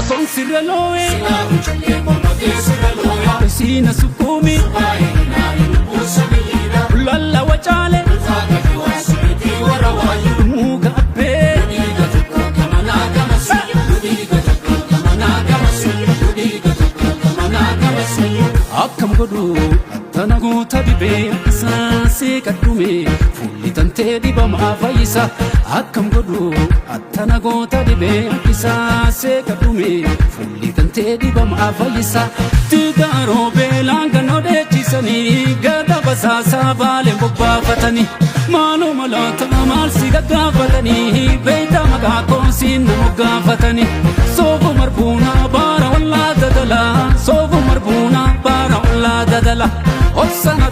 Osoon sirra loo'ee siina sukkuumi lallawa caale muka abbee. Akkam godhu attana guuta dhibee isaa seeqadhume fuulli tantee dhibamaa fayyisa. Akkam godhu attana goota dhibee isaa seeqadhume fuulli tantee dhibamaa fayyisa. Tigaaroo beelaan kan odeechisanii gada basaasaa baaleen bobbaafatanii maaloo maloota maal si gaggaafatanii beeyta maqaa koosiin na moggaafatanii soofu marbuunaa baara wallaa dadalaa soofu marbuunaa baara wallaa dadala obsana